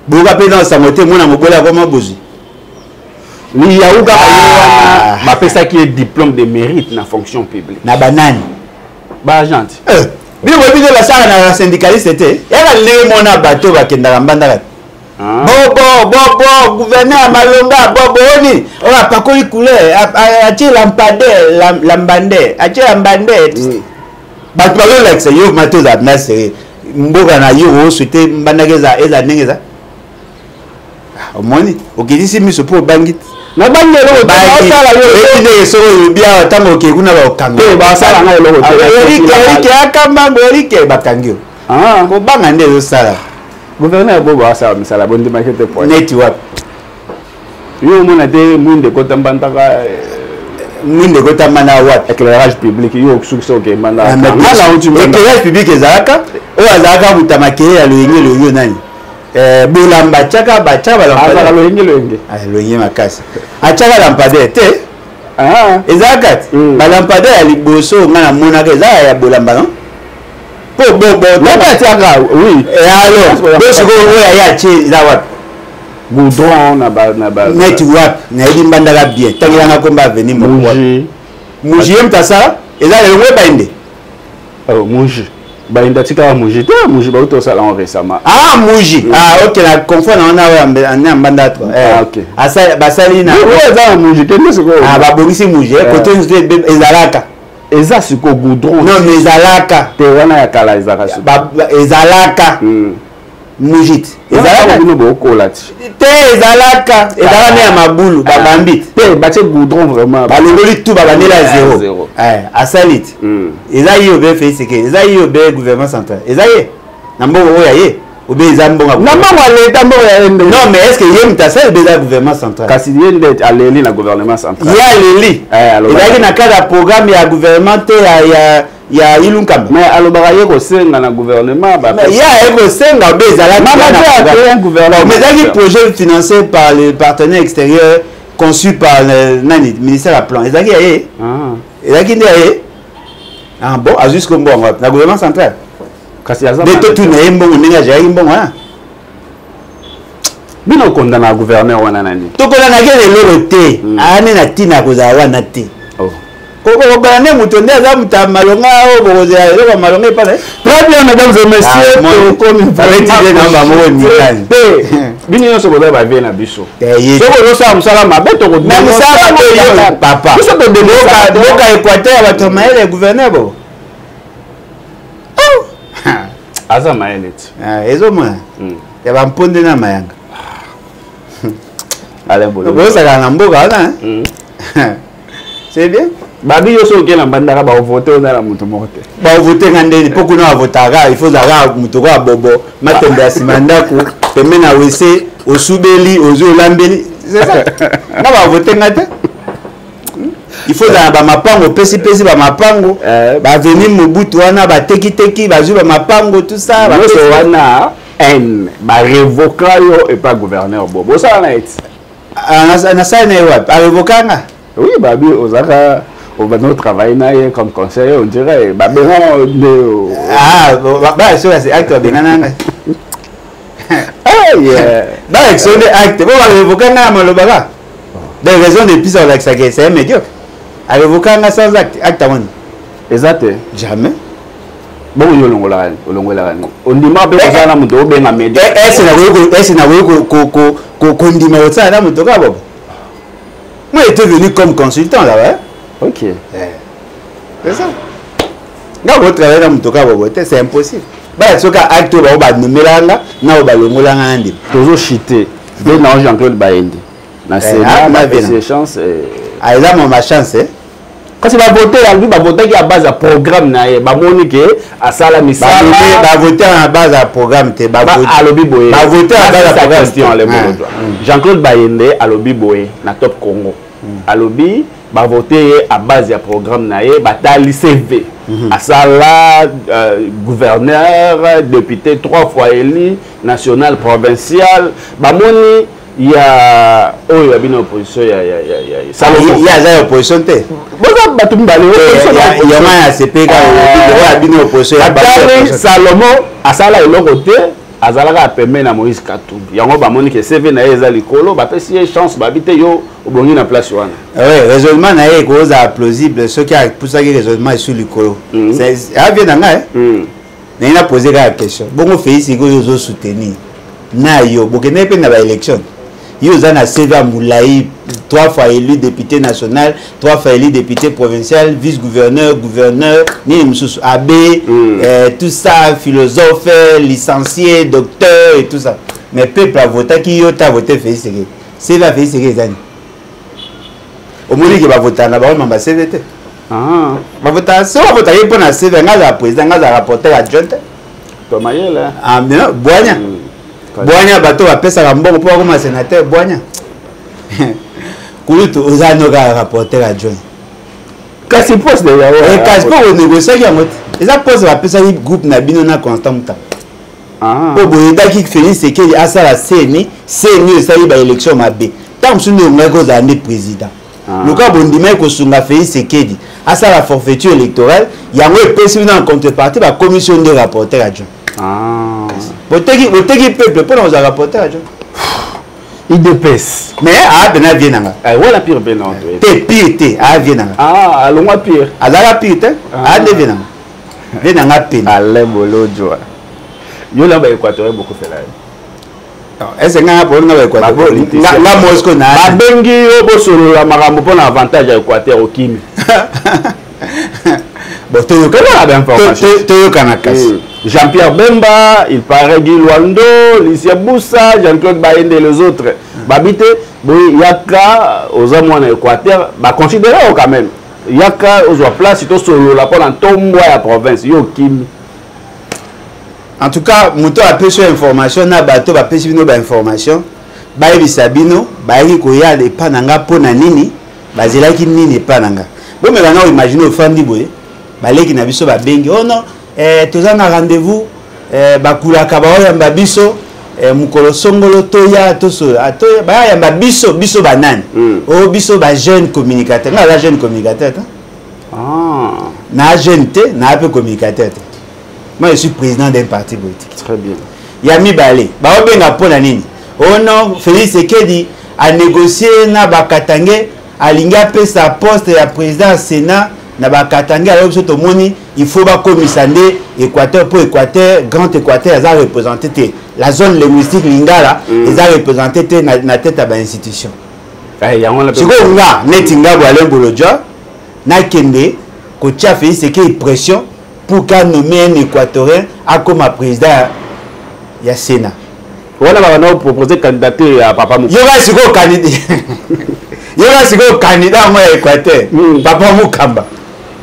Boyoka mpe na sango te mwana mobola akoma bozwi. Lihau kaka ye wana. Bapesaki ye diplôme de mérite na fonction publique. Na banani? Baagent. Eh, bino boyebi te, basala na syndicaliste te, yaka ndenge mona bato bakendaka Mbandaka. Bobo, bobo gouverneur ya malonga, bobo oni oyo apakoli couleur, atie lampadaire, lambande, atie lambande. Bato bazolakisa yo mate ozala na sere mboka na yo, osouhaiter Mbandaka eza ndenge eza. Ah, omoni okitisi miso mpo obangi te. Nabangi eloko te, osala yo. Oyebi ndenge soki olobi awa, ntango okei kuna bakokanga. Te, basala nga eloko te. Erike, Erike akambango, Erike bakangi yo. Kobanga nde ezosala. Gouverneur bobo asala misala, bondimaki te po Neti wapi? Yo omona te mwinda ekota Mbandaka? Mwinda ekota Mbandaka wapi? Éclairage public, yo soki soki Mbandaka, nga nauti. Éclairage public ezalaka, oyo azalaka moto ya makele ya loyenge loyenge nani? Eh, Bolamba atiaka, batiaka. Azalaka loyenge loyenge. Ah, loyenge makasi, atiaka lampadaire te. Ezalaka te. Balampadaire ya liboso nga namonaka eza ya Bolamba, non? Po bobo atiaka, oui. Alors bo sikoyo oyo aye atie eza wapi? Goudron na ba Neti wapi? Nayebi Mbandaka bien, tangelanga komba avenue moko wapi? Muji. Muji, ye moto asala eza lelongo ebainde. Oh, Muji, bayinda tikaka Muji te. Muji bauti osala yango récemment. Ah, Muji. Ah, ok, na confond na wana oyo ya Mbanda 3. Ah, ok. Basali na oyo eza na Muji, kende sikoyo. Ah, babongisi Muji kote nzoto ezalaka. Eza sikoyo goudron. Non, mais ezalaka. Te, wana ya kala ezalaka sikoyo. Ezalaka Muji te. Ezalaka, bino bokola ti. Te, ezalaka ne ya mabulu babambi. Te, batie goudron vraiment. Balongoli tu, babandela ya zéro. Asali te. Eza ye obe Félix Tshisekedi, eza ye obe gouvernement central, eza ye na mbongo oyo ya ye obe eza mbongo Na mbongo ya leta, mbongo ya ye nde. Non, mais est ce que ye moto asali obe eza gouvernement central? Kasi ye nde aleli na gouvernement central. Ye aleli. Ezalaki na cadre ya programme ya gouvernement te ya Ilunkamba. Mais alobaka ye kosenga na gouvernement. Ye aye kosenga obe ezalaki? Mais ezalaki projet financé par les partenaires extérieurs, conçu par nani, ministère ya plan. Ezalaki ya ye, ezalaki nde ya ye. Ah bon, azwi siko mbongo wapi? Na gouvernement central? Kasi aza nde totuna ye mbongo ndenge azalaki mbongo wana. Bino okondana na gouverneur wana nani? Tokondanaki na eloko te. Aya nde na ntina ya kozala wana te. Kokokana nde moto nde aza moto ya malonga oyo bokozela eloko ya malonga epa na ye. Très bien, mesdames et messieurs, tokomi te. Bino nyonso boza bavie na biso. Soki ozosala mosala mabe, mosala mabe, papa. Biso mboka Équateur ya bato ya mayele ya gouverneur bo. Aza mayele ti. Ezomona ya bamponde na mayanga. Bozalaka na mboka wana, c'est bien. Babi, yo soki okei na Mbandaka, baovote oza na moto moko te. Baovote nga ndeni? Mpo kuna bavotaka, il faut ozalaka moto kaka bobo matembe ya nsima ndako pembe na wese, osubeli, ozwi, olambeli. Nga bavote nga te. Il faut ozala na bamapango, opesipesi bamapango, baveni Mobutu wana, batekiteki, bazwi bamapango, tout ça. Nyonso wana n barevoka yo epa gouverneur bo bosala na ye ti. Nasali na ye wapi? Arevoka nga? Oui, babi ozalaka obanda otravaille na ye comme conseiller, on dirait babengana nde. Ah, baya soki acte babengana ngai. Baya soki nde acte bo barevoka ngai ya malobaka. Donc raison de plus olakisaka c'est un médiocre. Arevoka nga sans acte, acte amoni. Eza te. Jamais. Bongo yo olongolaka olongolaka nini? Ondima mpe kozala na moto obenga médiocre? Ese nakoki kondima kosala na moto kaka bobo? Moi, j'étais venu comme consultant là-bas. Hein? Ok. Eh. C'est ça. Nga ko travailler na moto kaka bobo te, c'est impossible. Ba soka acte ba ba nomela nga na ba longola nga ndima. Tozo chiter. Nde na Jean-Claude Baende. Na Sénat, na pesi chance. Ah, eza ma chance, eh. Kasi bavote alobi bavotaki ya base ya programme na ye, bamoni ke asala misala. Bavote na base ya programme te. Alobi boye. Bavote na base ya programme. Question ale bolodwa. Jean-Claude Bayende alobi boye na Top Congo. Alobi bavote ye à base ya programme na ye, batali CV. Asala gouverneur, député trois fois élu, national, provincial, bamoni ya oyo ya bino opposition ya ya ya ya Salomo. Ya aza ya opposition te. Boza bato mibale. Yango ya CP ka oyo ya bino opposition ya batali Salomo asala eloko te, azalaka pembeni na Moïse Katumbi. Yango bamoni ke CV na ye eza likolo, bapesi ye chance, babi te yo obongi na place wana. Oui, raisonnement na ye ekozala plausible soki apusaki raisonnement esu likolo. C'est avie na ngai. Naye na poser kaka question. Bongo Félix oyo ozo soutenir na yo bokendaki mpe na ba élection, yo oza na CV ya molai, trois fois élu député national, trois fois élu député provincial, vice gouverneur, gouverneur, nini mosusu, abbé, tout ça, philosophe, licencié, docteur et tout ça, mais peuple avotaki yo te, avote Félix Tshisekedi. CV ya Félix Tshisekedi eza nini? Omoni ke bavotaka na bango mamba CV te. Bavotaka so bavotaki mpo na CV. Nga azala président, nga azala rapporteur adjoint te. Tomayele. Ah, mais non, bwanya bwanya, bato bapesaka mbongo mpo bakoma sénateur, bwanya kulutu oza no kaka rapporteur adjoint. Kasi poste yango. Kasi mpo bonégociaki yango te, eza poste bapesaki groupe na bino na Constant Mutamba mpo boyebaki Félix Tshisekedi asala CENI. CENI oyo esali baélection mabe, ntango mosusu nde ongaki kozala nde président. Lokola bondimaki kosunga Félix Tshisekedi asala forfaiture électorale, yango epesi bino en contrepartie bakomisi yo nde rapporteur adjoint. Boteki, boteki peuple mpona kozala rapporteur adjoint. UDPS. Mais aa pena vie nanga. Wana pire mpe non? Te, pire te, aa vie nanga. Alongwa pire. Azalaka pire te, aa nde vie nanga, vie nanga pene. Alain Bolodjwa, yo na baéquatorien bokofela ye. Ese nga mpo nga baéquateur nga mosco na babengi yo bosolola makambo mpo na avantage ya Équateur, okimi. Bon, toyokana kasi. Jean-Pierre Bemba, il paraît, Guy Luando, Lucien Boussa, Jean-Claude Bayende et les autres. Babi te, boy yaka oza mwana Équateur, ba considérer quand même. Yaka ozwa place to solola mpo na ntombwa ya province, yo okimi. En tout cas, moto apesi yo information na bato bapesi bino bainformation, bayebisa bino bayaki koya epa na nga mpo na nini, bazelaki nini epa na nga. Bomeka na oimagine, ofandi boye, baleki na biso babengi: "Oh non, toza na rendez-vous, bakulaka baoyamba biso mokolo songolo, toya tosola." Bayayamba biso, biso banani? O biso bajeune communicateur. Nga aza jeune communicateur te. Naa jeune te, naa mpe communicateur te. Moi, je suis président d'un parti politique. Très bien. Ya mibale, baobenga mpo na nini? Oh non, Félix Tshisekedi anégocie na bakatange, alingi apesa poste ya président ya Sénat na bakatange. Alors biso tomoni il faut bakomisa nde Équateur, mpo Équateur, Grand Équateur aza représenté te, la zone linguistique lingala eza représenté te na tête ya bainstitution. Sikoyo nga neti nga bo Alain Bolodjwa, nakende kotia Félix Tshisekedi pression pour qu'a nommé un Équatorien akoma président ya Sénat? Wana babanda proposer candidature ya papa. Yoka sikoyo candidat, yoka sikoyo candidat yango ya Équateur, papa Mukamba.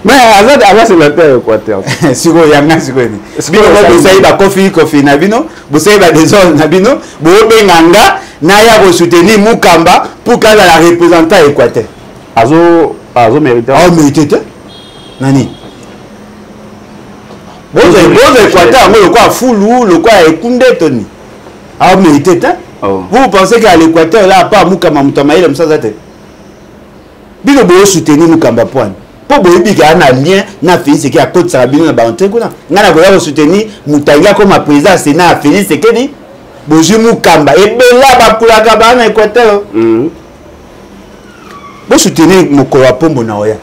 Mais aza sénateur ya Équateur. Sikoyo yanga sikoyo ni bino bosali bakofi kofi na bino, bosali badésordre na bino, bobenga nga naya kosoutenir Mukamba pour kazala représentant ya Équateur. Azo mérite. Azo mérite te nani? Bozwa Équateur yango lokola fulu, lokola ekunde toni, aomérite te. Vous pensez qu'à l'Équateur là, à part Mukamba, moto ya mayele mosu aza te? Bino bosoutenir Mukamba poine mpo boyebi ke na lien na Félix Tshisekedi, akotisaka bino na baentrée kuna. Ngai nakoya kosoutenir moto alingi akoma président ya Sénat ya Félix Tshisekedi. Bozwi Mukamba, ebele bakulaka baa na Équateur. Bosoutenir mokolo ya pombo na oya.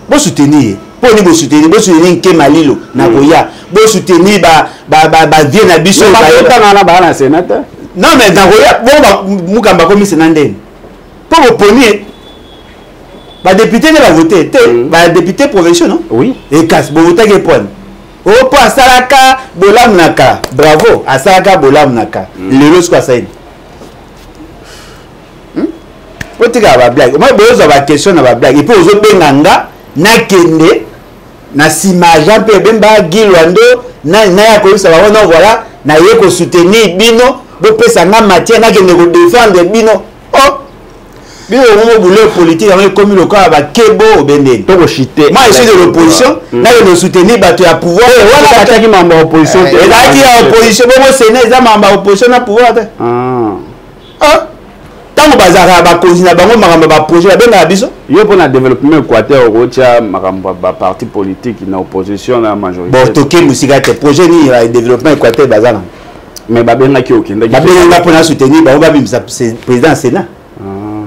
Bosoutenir ye mpo ni bosoutenir, bosoutenir Nkema Lilo na koya, bosoutenir bavieux na biso. Batanga baa na Sénat te. Non, mais nakoya bongo Mukamba akomi Sénat ndeni mpo boponi ye. Badéputé nde bavote te, badéputé provinciaux, non? Oui. Ekasi bovotaki epwani o mpo asalaka bolamu na kala. Bravo, asalaka bolamu na kala. Lelo siko asali otikaka bablague. Omoi bozwa baquestion na bablague, et puis ozobenga nga nakende na nsima ya Jean Pierre Bemba, Guy Lwando, naya koyebisa bango: non, voilà, naye kosoutenir bino, bopesa nga matière nakende kodéfendre bino. Oh, bino bongo boulot politique yango ekomi lokola bakebo obendeni. Tokoshite. Moi, je suis de l'opposition, nakende kosoutenir bato ya pouvoir. Wana batiaki mambo ya opposition te. Ezalaki ya opposition bongo. Sénat eza mambo ya opposition na pouvoir te. Ntango bazalaka bakonzi na bango, makambo ya baprojet babengaka biso. Yo, mpo na développement Équateur, okotia makambo ya baparti politique na opposition na majorité? Bon, toke mosika te. Projet nini ya développement Équateur baza nango? Mais babengaki, okendaki. Babenganga mpona soutenir bango, babimisa président ya Sénat.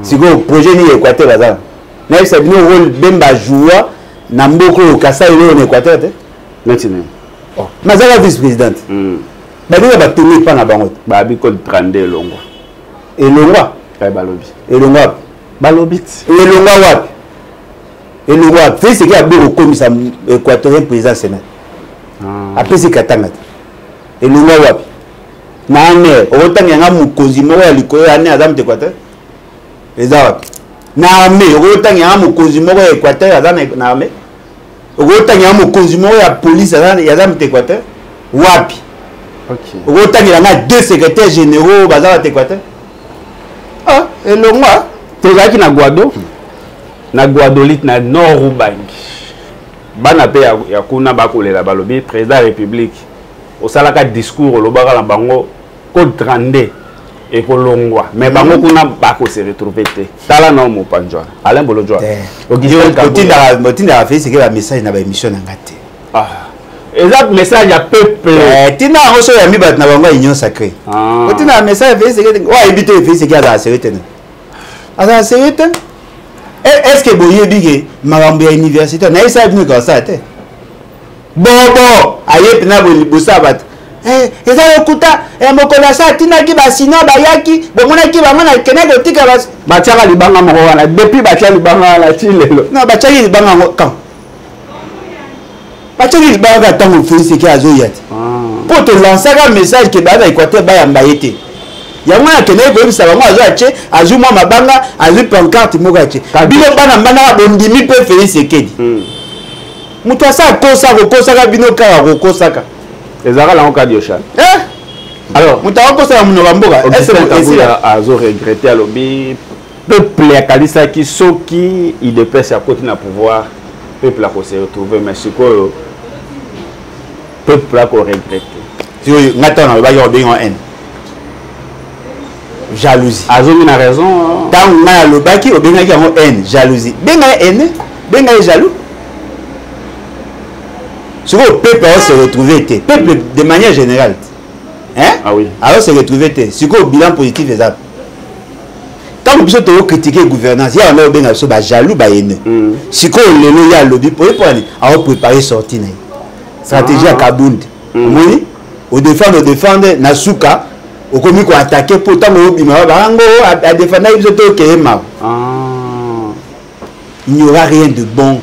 Sikoyo projet nini ya Équateur baza nango? Nayebisa bino rôle Bemba joua na mboka oyo Kasai oyo na Équateur te. Neti nini? Mazalaka vice présidente, babenga batongi epa na bango te. Babi code 32 elongwa. Elongwa? Balobi. Elongwa wapi? Balobi ti. Elongwa wapi? Elongwa wapi? Félix Tshisekedi aboyi kokomisa équatorien président Sénat, apesi Katanga te. Elongwa wapi? Na ANR, okotanga yanga mokonzi moko ya likolo ya ANR aza moto Équateur, eza wapi? Na armée, okotanga yanga mokonzi moko ya Équateur aza na armée? Okotanga yanga mokonzi moko ya police aza moto Équateur, wapi? Okotangela nga deux secrétaires généraux baza bato Équateur? Ah, elongwa. Tozalaki na Guado, na Gbadolite, na Nord Ubangi. Bana mpe ya kuna bakolela, balobi président ya République osalaka discours, olobaka na bango code 32 ekolongwa, mais bango kuna bakose retrouver te. Tala nao mopanzi wana, Alain Bolodjwa. Otindaka Félix eke bamessage na baémission na nga te. Ah, eza message ya peuple. Tina yango so oyambi bato na bango ya Union sacrée, otindaka message ya Félix eke. Oyo ayebi te, Félix eke azala sérieux te, azala sérieux te. Est ce que boyebi ke makambo ya université nayebisaka bino ekosala te? Bobo aye mpena boye liboso ya bato: eza lokuta, mokolo asa atinaki basino bayaki, bomonaki bango na kende kotika. Batiaka libanga moko wana, depuis batia libanga wana ti lelo. Non, batiaki libanga yango quand? Batiaki libanga kaka ntango Félix eke azoya te, mpo tolansaka message ke baa na Équateur bayamba ye te. Yango wana akendaki koyebisa bango, azwi atie, azwi mwa mabanga, azwi pancarte moko atie. Bino bana mbandaka bondimi mpe Félix Tshisekedi, moto asa akosa, kokosaka bino kaka kokosaka. Ezalaka nango kadiosha. Alors moto akokosaka monoko ya mboka. Augustin azo regretter, alobi peuple akalisaki soki UDPS akoti na pouvoir, peuple akose retrouver, mais sikoyo peuple akoregretter. Sikoyo nga ntango nalobaki, obengi haine, jalousie. Azongi na raison. Ntango ngai alobaki, obengaki yango haine, jalousie. Benga ye haine, benga ye jaloux. Sikoyo peuple azo se retrouver te, peuple de manière générale te, hein? Ah oui. Azo se retrouver te. Sikoyo bilan positif eza ntango biso tokocritiquer gouvernance ya wana, obenga biso bajaloux, bahaineux. Sikoyo lelo ye alobi po ye mpo ani aopréparer sortie na ye, stratégie ya Kabund. Omoni, odéfendre, odéfendre, na suka okomi koattaquer, mpo ntango obima bango adéfendaki biso te, okeye mawa. Il n'y aura rien de bon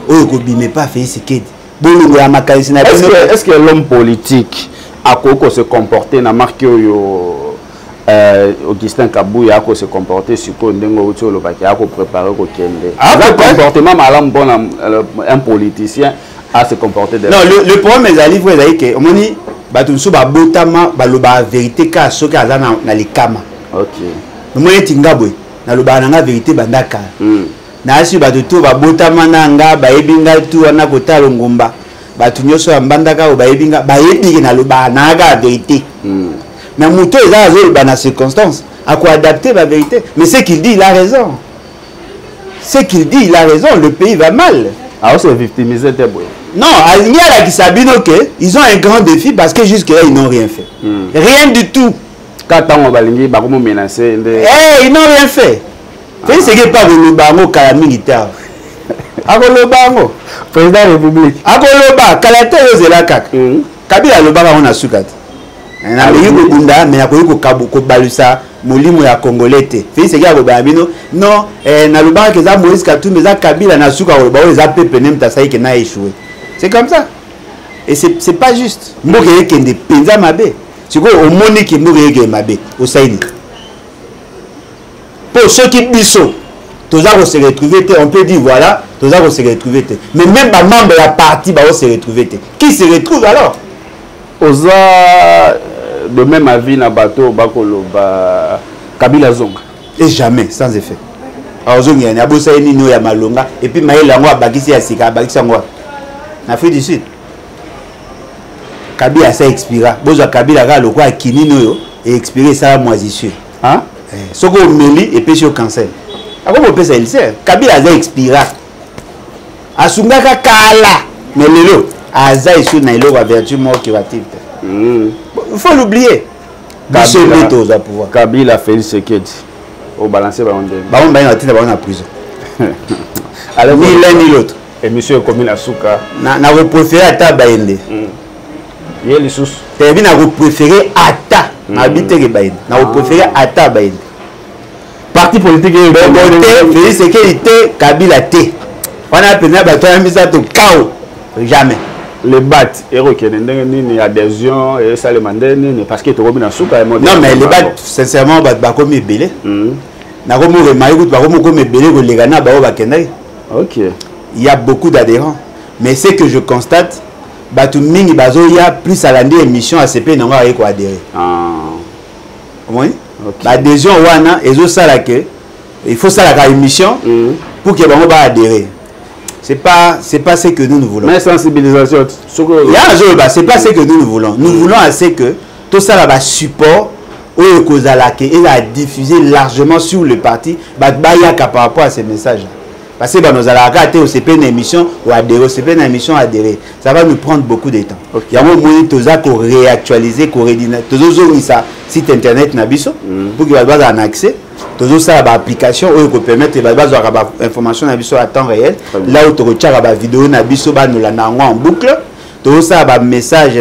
oyo kobima epa Félix Tshisekedi. Bolongo ya makanisi na bino. Est ce que l'homme politique akoki kose comporter na marque oyo Augustin Kabuya akose comporter sikoyo, ndenge outi olobaki akoprépare kokende? Eza comportement malamu mpona un politicien à se comporter de Non, le problème ezali vrai, ezali ke omoni bato mosusu babotama balobaka vérité kaka soki aza na likama. Omoni eti nga boye nalobaka na nga vérité banda kala. Nayasi bato to babotama na nga bayebi ngai tu wana kotala ngomba, bato nyonso ya Mbandaka oyo bayebi nga, bayebi ke nalobaka na kaka vérité. Mais moto eza azoloba na circonstance, akoadapte ba vérité, mais ce qu'il dit, il a raison. Ce qu'il dit, il a raison, le pays va mal. Aose victimiser te boye. Non, alingi alakisa bino que ils ont un grand défi parce que jusque là ils n'ont rien fait. Rien du tout. Ka ntango balingi bakomo menacer nde. Eh, ils n'ont rien fait. Félix Tshisekedi pa koloba yango kala mingi te awa. Akoloba yango. Président de la République. Akoloba kala te, ozela kaka. Kabila alobaka yango na suka te. Nakoki kobunda, mais nakoki kobalusa molimo ya Congolais te. Félix Tshisekedi akobaya bino non, nalobaka ke eza Moïse Katumbi, eza Kabila, na suka koloba oyo eza peuple nde moto asalaki ke na échoué. C'est comme ça. Et c'est pas juste. Mboka ekende mpenza mabe. Sikoyo omoni ke mboka ekende mabe, osali nini? Po soki biso toza ko se retrouver te, on peut dire voilà, toza ko se retrouver te. Mais même ba membre ya parti ba se retrouver te. Qui se retrouve alors? Oza de même avis na bato bakoloba Kabila zonga. Et jamais, sans effet. Azongi yani abosaki nini oyo ya malonga, et puis mayele yango abakisi ya sika, abakisi yango wapi? Na Afrique du Sud. Kabila asa expira. Bozwa Kabila kaka lokola kinini oyo e expiré, esala moisissure. Hein? Soki omeli epesi yo cancer. Akomi kopesa ulcère. Kabila aza expira. Asungaka kala, mais lelo aza esu na eloko ya vertu moko curative te. Bon, il faut l'oublier. Biso nde tozwa pouvoir. Kabila, Félix Tshisekedi. O balancer bango ndenge. Bango mbaye na tinda bango na prison. Alors, ni l'un ni l'autre. Émission ekomi na suka. Na repréféré ata bayende. Ye lisusu. Tebi na repréféré ata. Na biteke bayende. Na repréféré ata bayende. Parti politique e Bongo te, Félix Tshisekedi te, Kabila te. Wana pena bato ya misato kao. Jamais. Le bat ekokende ndenge nini, adhésion esalema ndenge nini, parce que tokomi na suka ya Non, mais le bat, sincèrement, bato bakomi ebele. Nakomi remari kutu bakomi komi ebele koleka na bango bakendaki. Il y a beaucoup d'adhérents. Mais ce que je constate, bato mingi bazoya plus alandi émission ACP nango aye koadhérer. Omoni? Baadhésion wana ezosala ke il faut salaka émission pour que bango baadhérer. C'est pas ce que nous, nous voulons. Mais sensibilisation, ce que Il y a un jour, bah, c'est pas ce que nous, nous voulons. Nous voulons assez que tout ça là, bah, support oyo kozala ke eza diffusé largement sur le parti, bah, bayaka par rapport à ces messages-là. Parce que bah, nous allons rater au CP une émission ou adhérer, au CP une émission adhérer. Ça va nous prendre beaucoup de temps. Il y a un moment où nous avons réactualiser, qu'on rédina-, tous les autres, ça, site internet na biso, pour qu'il y ait un accès. Toujours ça, bah, application oyo ko permettre ba bazwa ba information na biso à temps réel. Très bien. Là où tu retiens ba vidéo na biso ba nous la nango en boucle. Toujours ça ba message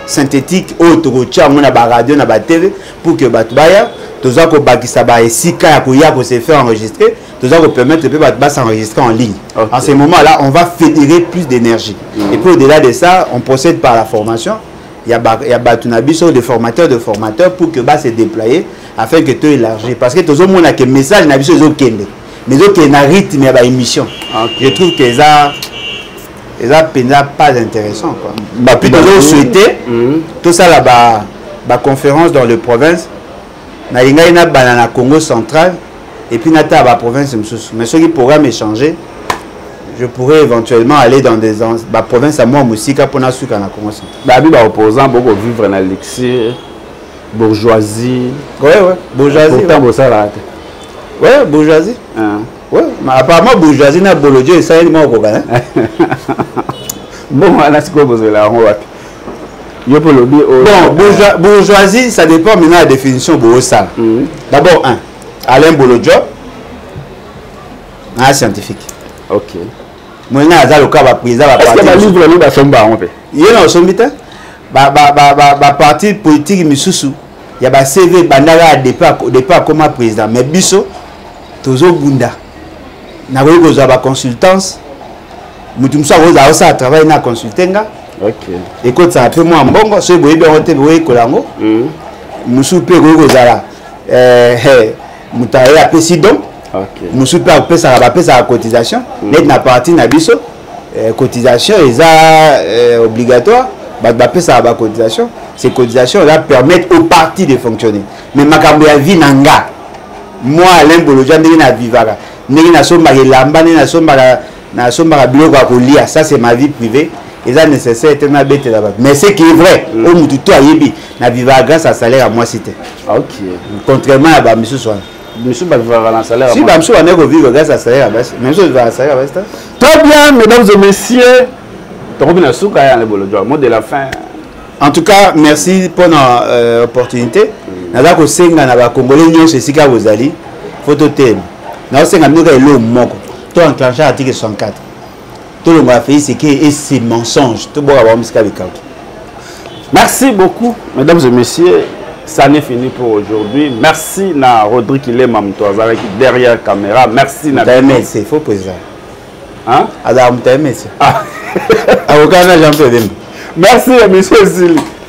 synthétique oyo tu retiens na ba radio na ba TV pour que ba baya toza ko bakisa ba esika ya ko ya ko se faire enregistrer. Toza ko permettre pe ba ba s'enregistrer en ligne. En ce moment-là, on va fédérer plus d'énergie. Et puis au-delà de ça, on procède par la formation. Il y a ba, il y a ba tunabiso, des formateurs, de formateurs pour que ba se déployer afin que tout élargir. Parce que tout le monde a que message na biso zo kende. Mais zo kende na rythme ya ba émission. Je trouve que ça, ça penza pas intéressant quoi. Ba puis toujours souhaiter tout ça là ba, ba conférence dans les provinces. Na lingai na bana na Congo central et puis na ta ba province mususu. Mais ceux qui programme échanger, je pourrais éventuellement aller dans des ba province à moi musika pour na suka na Congo central. Ba bi ba opposant beaucoup vivre na luxe bourgeoisie. Ouais ouais, bourgeoisie. Pourtant, ouais. bon, ça, là. Ouais, bourgeoisie. Hein. Ouais, mais apparemment bourgeoisie na bolodjo ça il moko hein. Bon, là c'est quoi vous là on va. Yo pour le bi, oh, Bon, bourgeoisie, ça dépend maintenant de la définition de ça. D'abord un, Alain Bolodjo, un scientifique. Moi, na za loka ba président ba Est-ce que parti. ba livre ni ba somba on fait? Ye na sombi te. Ba, ba, ba, ba, ba parti politique misusu, ya ba CV bandaka départ comme président, mais biso tozo bunda. Na koyi kozwa ba consultance. Mutu musu akoza osala travail na consulter nga. Écoute, ça fait moi mbongo, soki boyebi yango te, boyekola yango. Musu pe koyi kozala, hey, mutu aye apesi don. Musu pe apesaka, bapesaka cotisation. Net na parti na biso, cotisation eza obligatoire. Bato bapesaka ba cotisation. Ces cotisations là permettent au parti de fonctionner. Mais makambo ya vie na nga, moi Alain Bolodja ndenge na vivaka, ndenge nasombaka elamba, ndenge nasombaka biloko ya kolia, ça c'est ma vie privée. Eza nécessaire te nabetela bato. Mais ce qui est vrai, oyo mutu to ayebi, na vivaka grâce à salaire ya mwasi te. Contrairement à ba misusu wana. Misusu bavivaka na salaire. Si bamosusu bandaki kovivre grâce à salaire ya basi, mais mosusu vivaka salaire ya basi te. Très bien, mesdames et messieurs, tokomi na suka ya Bolodjwa. Mot de la fin. En tout cas, merci mpona opportunité. Naza kosenga na bacongolais nyonso esika bozali, fo totema. Nazosenga bino kaka eloko moko: to enclenche article 64, tolongola Félix eke et ses mensonges, toboka bango misika bikauki. Merci beaucoup, mesdames et messieurs. Ça n'est fini pour aujourd'hui. Merci na Rodrigue Ilema moto azalaki derrière caméra. Merci na MLC, faut président. Hein? Azala moto ya MLC. Akokana na Jean Pierre Bemba. Merci, monsieur Zili.